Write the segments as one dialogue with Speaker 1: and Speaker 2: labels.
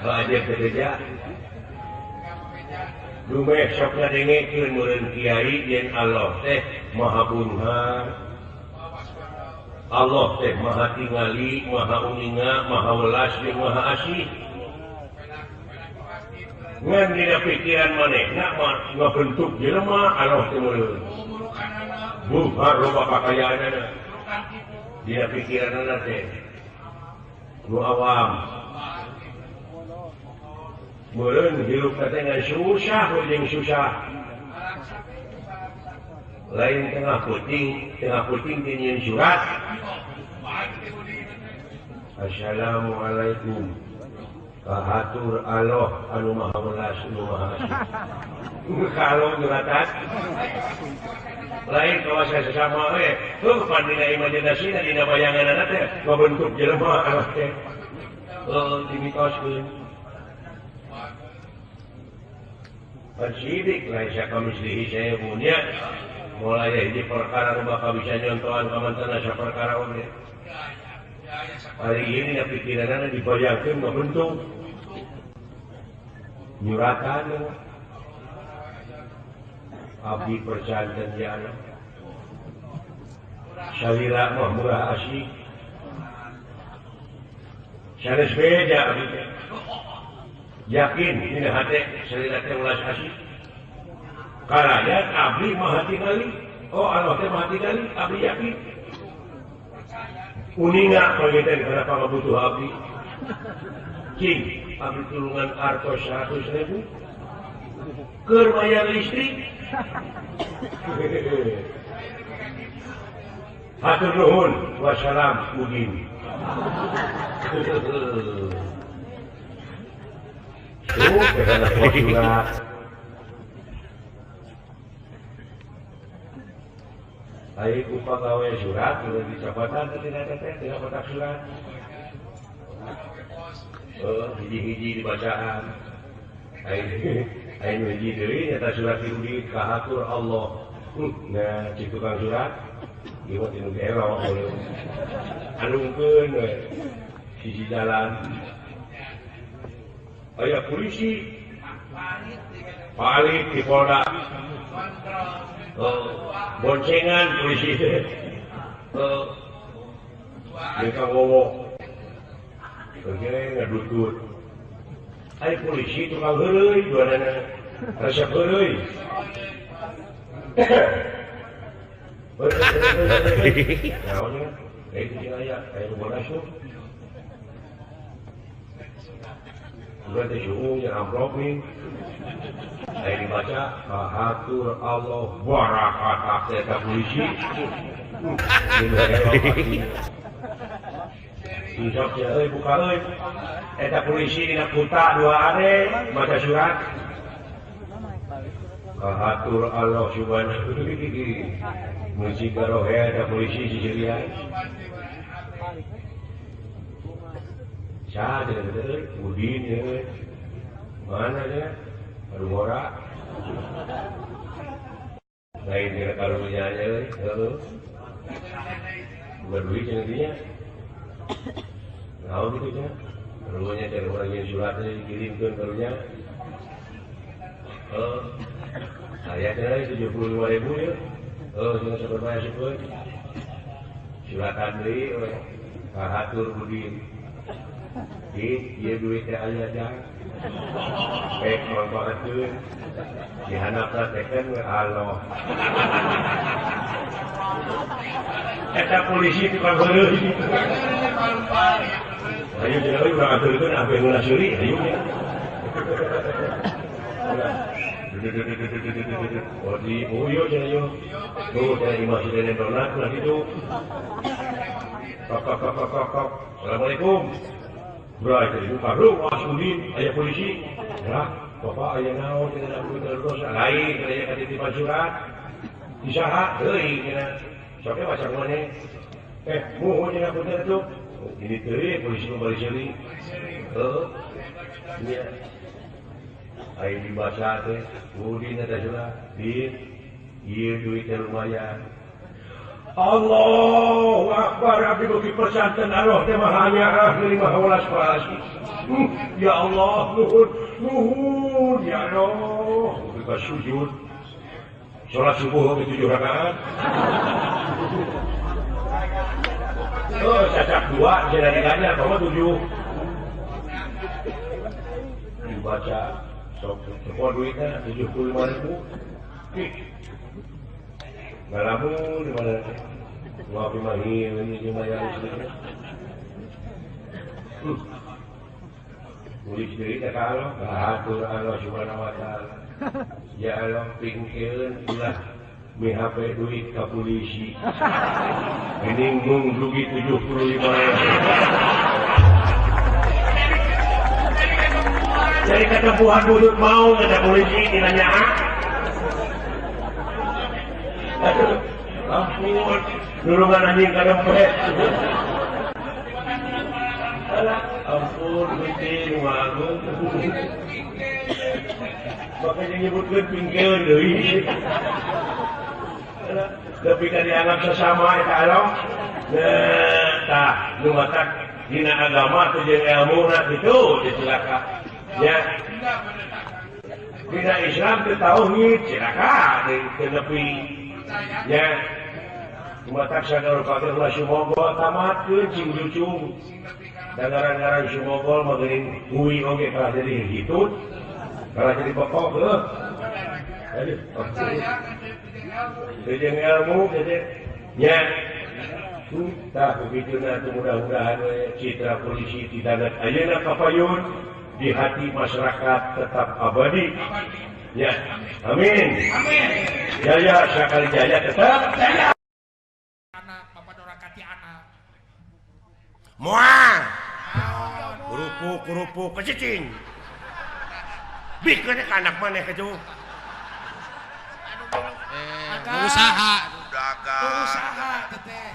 Speaker 1: Aja bebeja. Dumeh sok ngadengekeun meureun kiai yen Allah teh Maha Bunghar. Allah teh Maha Tingali, Maha Uninga, Maha Welas jeung Maha Asih. Ngan dina pikiran manehna mah ngabentuk jelema Allah teh meureun. Bunghar loba kakayaanana. Dina pikiranana teh nu awam. Meureun hirup teh ngan susah jeung susah. Lain tengah puting teh surat. Assalamualaikum. Kahatur Allah anu maha welas anu maha asih. Kalau nyuratan lain kawasan sesama we. Heuh pan dina imajinasina dina bayanganana teh ngabentuk jelema Allah teh. Heuh dimitoskeun. Pensidik lain sakamislihi syai'un nya. Mulai hiji perkara nu bakal bisa nyontohan ka mantana saperkara oge. Hari ini pikiranana dibayangkeun ngabentuk nyuratan abdi percanten ya Allah. Salila mah murah asih. Sanes beja abdi teh. Yakin dina hate salila teh ulas asih. Karaya abdi maha tingali. Oh Allah teh maha tingali, abdi yakin. Uninga panginten kana pangabutuh abdi. Cing, abdi tulungan artos 100.000. Keur bayar listrik. Hatur nuhun, wassalam udin. Tuh, kana surat. Ai ku pagawe surat udah dicapatan teh tina teh tina kotak surat. Hiji-hiji dibacaan. Ai ai nu hiji deui nyata surat diudi kahatur Allah. Nah, cik tukang surat ieu mah tinu gero alungkeun we sisi jalan. Aya polisi palit di Polda. Boncengan polisi. Mereka ngomong kerja ngadutut. Ari polisi tukang heureuy duanana. Resep heureuy. Naon nya? Kayak di aya, kayak nu bodas tuh. Udah teh suung nya amplop nih. Saya dibaca kahatur Allah barakatah eta polisi. Insya Allah buka euy. Eta polisi dina kuta dua ane maca surat. Kahatur Allah subhanahu wa ta'ala. Muji garohe eta polisi sisirian. Saha cenah teh euy? Udin euy. Mana nya? Aduh ngora. Lain dina karunya nya euy. Heuh. Bukan duit cenah dinya. Naon kitu nya? Karunya teh urang nyeun suratna dikirimkeun karunya. Heuh. Aya teh 75.000 ieu. Heuh cenah sabaraya seukeun. Suratan deui we. Kahatur Udin. Di ieu duit teh aya jang. Baik manfaatkeun. Dihandapna teh kan we Allah. Eta polisi tukang heureuy. Ayo cenah euy urang aturkeun ampe heula seuri ayo nya. Oh di uyo cenah yo. Tuh cenah imah si Deden Donat lah kitu. Kok kok kok kok kok. Assalamualaikum. Bray teh dibuka, lu was Udin, aya polisi. Ya, bapak aya naon cenah abdi teh dosa. Lain cenah aya katitipan surat. Di saha deui cenah. Sok we maca maneh. Muhun cenah punten tuh. Ini deui polisi mah bari seuri. Heuh. Nya. Aya dibaca teh, Udin eta surat. Din, ieu duit teh lumayan. Allahu Akbar abdi beuki persanten Allah teh maha nyaah deui maha welas asih. Ya Allah nuhun nuhun ya Allah. Kita sujud. Salat subuh 7 rakaat. Oh, cacak 2 jadi ditanya bahwa 7. Dibaca sok semua duitnya 75.000. Ngalamun di mana? Ngopi mahi ini lumayan sedikit. Nulis deui teh ka Allah, hatur Allah Subhanahu wa taala. Ya Allah pingkeun ulah mihape duit ka polisi. Geuning mung rugi 75. Jadi ketempuhan duduk mau ada polisi dinanya. Aduh, ampun, nulungan anjing kadempet. Alah, ampun, gusti nu agung. Makanya nyebutkeun pingkeun deui. Alah, tapi kan dianggap sesama eta alam. Nah, tah nu matak dina agama teh jeung elmuna kitu dicelaka. Ya. Dina Islam teh tauhid cilaka teu nepi. Ya. Matak sadar kabeh ulah sumogol tamatkeun cing cucung. Da ngaran-ngaran sumogol mah geuning hui oge kalah jadi hitut. Kalah jadi pokok heuh. Aduh, teu jeung ilmu teh nya. Tah begituna tuh mudah-mudahan we citra polisi tidak ayeuna kapayun di hati masyarakat tetap abadi. Ya, amin. Amin. Jaya sakali jaya tetap jaya.
Speaker 2: Anak bapak dorakati anak.
Speaker 1: Moal. Kerupuk kerupuk kecicing. Bikeun ka anak maneh kitu.
Speaker 2: Usaha. Dagang. Usaha teteh.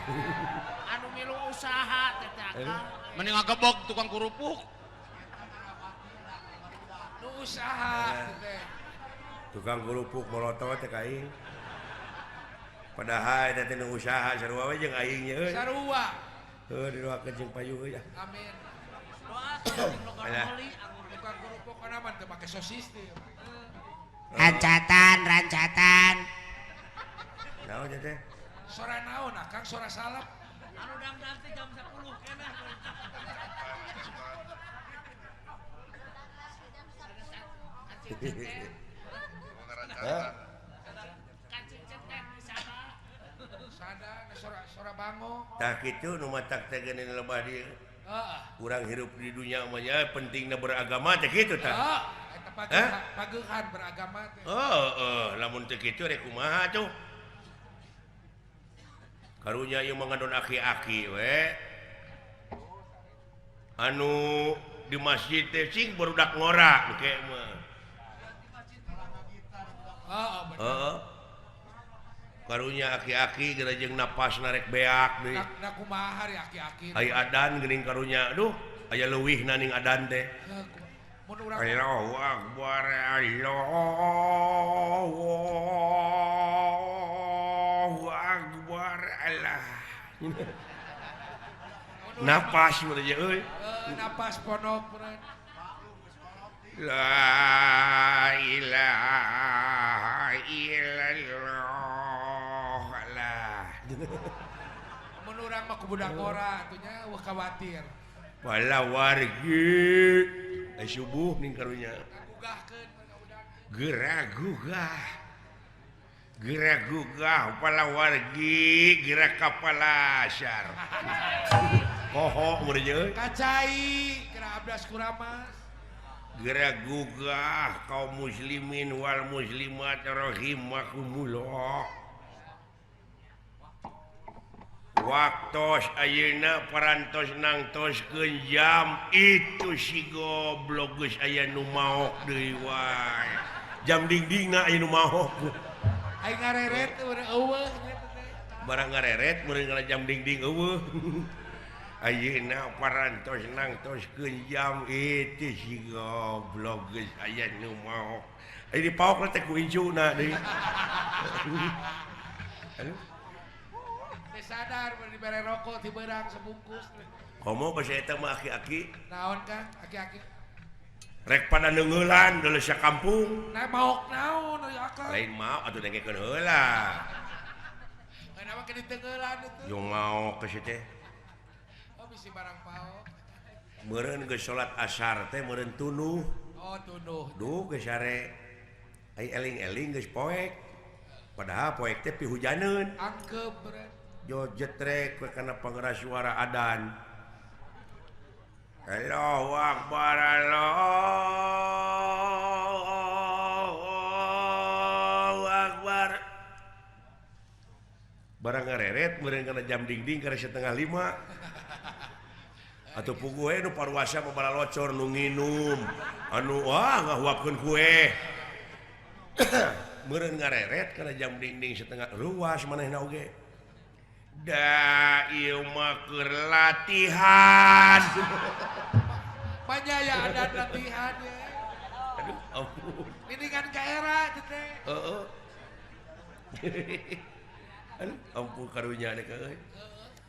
Speaker 2: Anu milu usaha teteh akang.
Speaker 3: Mending ngagebog tukang kerupuk.
Speaker 2: Nu usaha teteh.
Speaker 1: Tukang kerupuk molotot teh ka aing. Padahal eta teh nu usaha sarua we jeung aing nya euy.
Speaker 2: Sarua.
Speaker 1: Heuh didoakeun jeung payu euy.
Speaker 2: Amin. Doa jeung logor oli tukang kerupuk kana mah teu make sosis teh.
Speaker 4: Rancatan, rancatan.
Speaker 1: Naon teh?
Speaker 2: Sora naon akang sora salep.
Speaker 3: Anu dangdang teh jam 10 keneh.
Speaker 1: Tah kitu nu matak teh geuning lebah dieu. Urang hirup di dunia mah nya pentingna beragama teh kitu tah.
Speaker 2: Heeh, pagehan beragama teh.
Speaker 1: Heeh, lamun teu kitu rek kumaha tuh. Karunya ieu mah ngadon aki-aki we. Anu di masjid teh cing barudak ngora engke mah. Heeh. Karunya aki-aki geura jeung napas narek beak deui.
Speaker 2: Da kumaha ari aki-aki.
Speaker 1: Ai adan geuning karunya aduh aya leuwihna ning adan teh.
Speaker 2: Mun urang
Speaker 1: Allahu akbar Allahu akbar Allah. Napas mun aja euy.
Speaker 2: Napas ponok meureun.
Speaker 1: La ilaha illallah Allah.
Speaker 2: Mun urang mah ku budak ngora atuh nya eueuh khawatir.
Speaker 1: Wala wargi subuh ning karunya.
Speaker 2: Gugahkeun
Speaker 1: Geura gugah. Geura gugah pala wargi geura ka palasar. Poho mun euy.
Speaker 2: Kacai geura abdas kuramas.
Speaker 1: Geura gugah kaum muslimin wal muslimat rahimakumullah. Waktos ayeuna parantos nangtoskeun jam itu si goblok geus aya nu maok deui wae. Jam dingdingna aya nu maok.
Speaker 2: Aing ngareret meureun eueuh nya teh.
Speaker 1: Barang ngareret meureun kana jam dingding eueuh. Ayeuna parantos nangtoskeun jam itu si goblok geus aya nu maok. Aya dipaok teh ku incuna deui. Aduh.
Speaker 2: Teu sadar mun dibere rokok ti beurang sebungkus.
Speaker 1: Komo basa eta mah aki-aki.
Speaker 2: Naon Kang aki-aki?
Speaker 1: Rek pada neungeulan deuleu sakampung.
Speaker 2: Nah maok naon euy akang.
Speaker 1: Lain maok atuh dengekeun heula.
Speaker 2: Kenapa ke diteungeulan itu?
Speaker 1: Yo maok ke sieu teh.
Speaker 2: Oh bisi barang paok.
Speaker 1: Meureun geus salat asar teh meureun tunuh.
Speaker 2: Oh tunuh.
Speaker 1: Duh geus sare. Ai eling-eling geus poek. Padahal poek teh pihujaneun.
Speaker 2: Angkep meureun.
Speaker 1: Jo jetrek we kana pangeras suara adan. Allahu Akbar Allahu Akbar. Barang ngareret meureun kana jam dingding kana 4:30. Atuh puguh we nu paruasa mah balalocor nu nginum. Anu wah ngahuapkeun kue. Meureun ngareret kana jam dingding setengah ruas manehna oge. Da ieu mah keur latihan.
Speaker 2: Panyaya adan latihan ye.
Speaker 1: Aduh ampun.
Speaker 2: Ini kan ka era teh.
Speaker 1: Heeh. Aduh ampun karunya deh euy.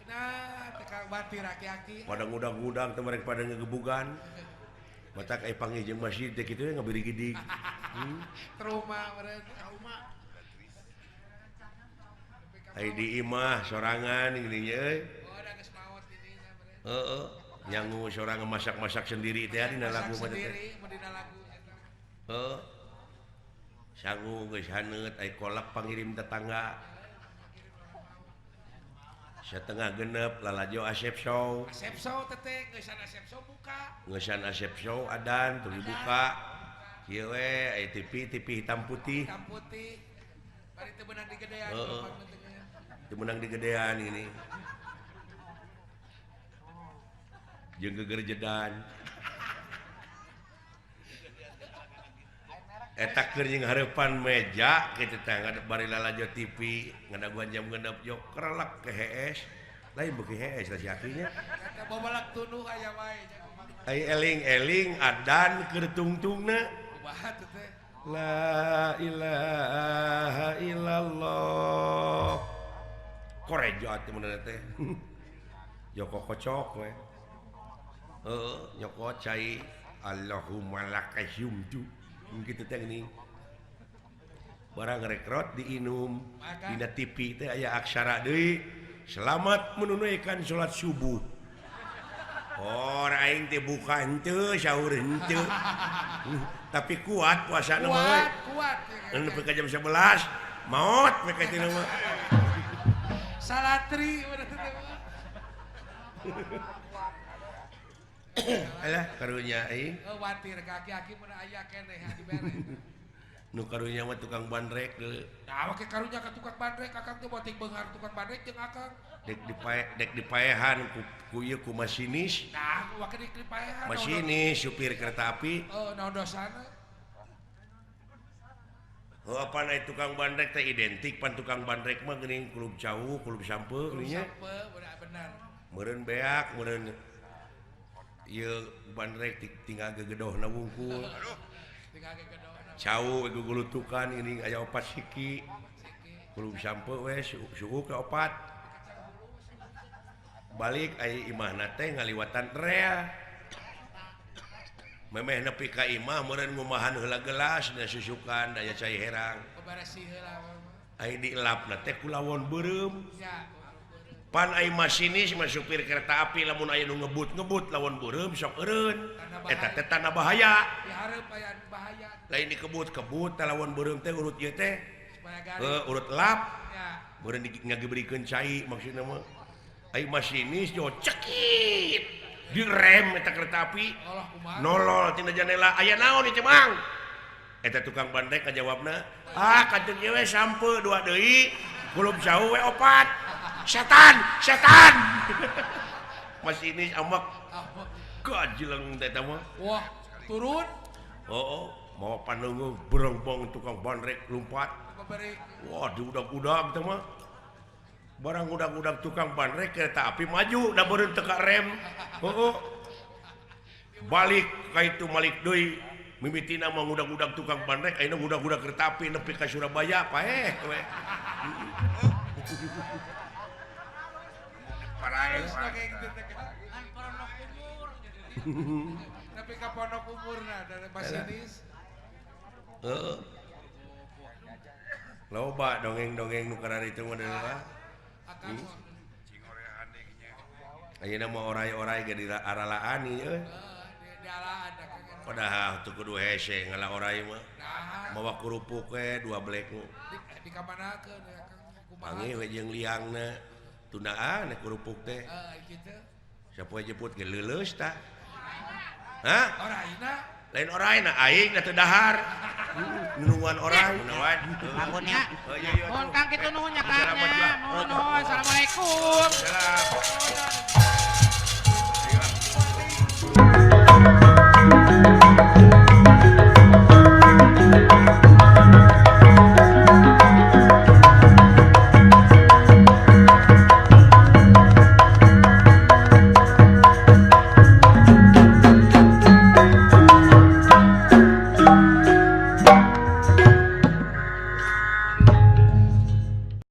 Speaker 2: Nah, teh ka batir aki-aki.
Speaker 1: Pada ngudag-ngudag teh mereka pada ngegebugan. Matak aya panggih jeung masjid teh kitu ngabirigidig.
Speaker 2: Trauma meureun, trauma.
Speaker 1: Ai di imah sorangan gini nya euy.
Speaker 2: Oh, da geus maot di dinya meureun.
Speaker 1: Heeh, nyangu sorangan masak-masak sendiri teh dina lagu mah teh.
Speaker 2: Dina lagu eta.
Speaker 1: Heeh. Sangu geus haneut ai kolak pangirim tetangga. 5:30 lalajo Asep Show.
Speaker 2: Asep Show teteh geusan Asep Show buka.
Speaker 1: Geusan Asep Show adan tuluy buka. Kieu we aya TV TV hitam putih.
Speaker 2: Hitam putih. Bari teu beunang digedean.
Speaker 1: Heeh. Teu meunang digedean ini. Jeung gegerjedan. Eta keur jeung hareupan meja kitu teh bari lalajo TV ngadaguan jam 6 jok kerelek ke hees. Lain beuki hees lah si akinya.
Speaker 2: Eta babalak tunduh aya wae.
Speaker 1: Ai eling-eling adan keur tungtungna.
Speaker 2: Kumaha teh teh?
Speaker 1: La ilaha illallah. Korejo atuh mun teh. Joko kocok we. Heeh, nyokot cai Allahumma lakasumtu. Kitu teh geuning. Barang rekrot diinum dina TV teh aya aksara deui. Selamat menunaikan salat subuh. Oh, aing teh buka henteu, sahur henteu. Tapi kuat puasana mah euy.
Speaker 2: Kuat, kuat.
Speaker 1: Nepi ka jam 11 maot we ka teh mah.
Speaker 2: Salatri bener teh mah.
Speaker 1: Alah karunya aing.
Speaker 2: Oh, watir kaki-aki mun aya keneh dibere.
Speaker 1: Nu karunya mah tukang bandrek deui.
Speaker 2: Nah, make karunya ka tukang bandrek akang teh boting beunghar tukang bandrek jeung akang.
Speaker 1: Dek dipae dek dipaehan ku ieu ku masinis.
Speaker 2: Nah, wake dipaehan.
Speaker 1: Masinis supir kereta api.
Speaker 2: Oh, naon dosana?
Speaker 1: Oh, apaan aya tukang bandrek teh identik pan tukang bandrek mah geuning kulub cau, kulub sampe geuning nya.
Speaker 2: Sampe bener.
Speaker 1: Meureun beak, meureun ieu bandrek tinggal gegedohna wungkul.
Speaker 2: Tinggal gegedohna.
Speaker 1: Cau gugulutukan geuning aya opat siki. Kulub sampe we suhu ke opat. Balik aya imahna teh ngaliwatan rea. Memeh nepi ka imah meureun ngumahan heula gelas da susukan daya cai herang. Ai dielapna teh ku lawon beureum. Pan ai masinis mah supir kereta api lamun aya nu ngebut-ngebut lawon beureum sok eureun. Eta teh tanda bahaya.
Speaker 2: Dihareup aya bahaya.
Speaker 1: Lain dikebut-kebut teh lawon beureum teh urut ieu teh. Urut lap. Meureun ngagebrikeun cai maksudna mah. Ai masinis jo cekit. Direm eta kereta api. Nolol tina jandela aya naon ieu Mang? Eta tukang bandrek ngajawabna, ah kantun ieu we sampe dua deui, kulub jauh we opat. Setan, setan. Masinis amak. Gajleng teh eta mah.
Speaker 2: Wah, turun.
Speaker 1: Oh, mawa pandeungeung berengbong tukang bandrek lumpat. Wah, diudag-udag teh mah. Barang udag-udag tukang bandrek kereta api maju da beureun teu ka rem. Heueuh. Balik ka itu malik deui. Mimitina mah ngudag-udag tukang bandrek ayeuna ngudag-udag kereta api nepi ka Surabaya paeh we.
Speaker 2: Paraes dongeng teh teh. Kan pondok umur. Tapi ka pondok umurna dari masinis.
Speaker 1: Heeh. Loba dongeng-dongeng nu kararitu mah deui. Ayeuna mah orai-orai ge di aralaani euy. Padahal teu kudu hese ngala orai mah. Mawa kerupuk we 2 blek.
Speaker 2: Di kamanakeun ya Kang?
Speaker 1: Panggih we jeung liangna. Tundaan kerupuk teh.
Speaker 2: Kitu.
Speaker 1: Sapoe jeput ge leuleus tah. Hah?
Speaker 2: Oraina?
Speaker 1: Lain oraina aing da teu dahar. Nunungan orai.
Speaker 3: Bangunnya.
Speaker 1: Oh iya iya.
Speaker 3: Nuhun Kang kitu nuhun nya Kang nya. Nuhun nuhun. Assalamualaikum.
Speaker 1: Salam.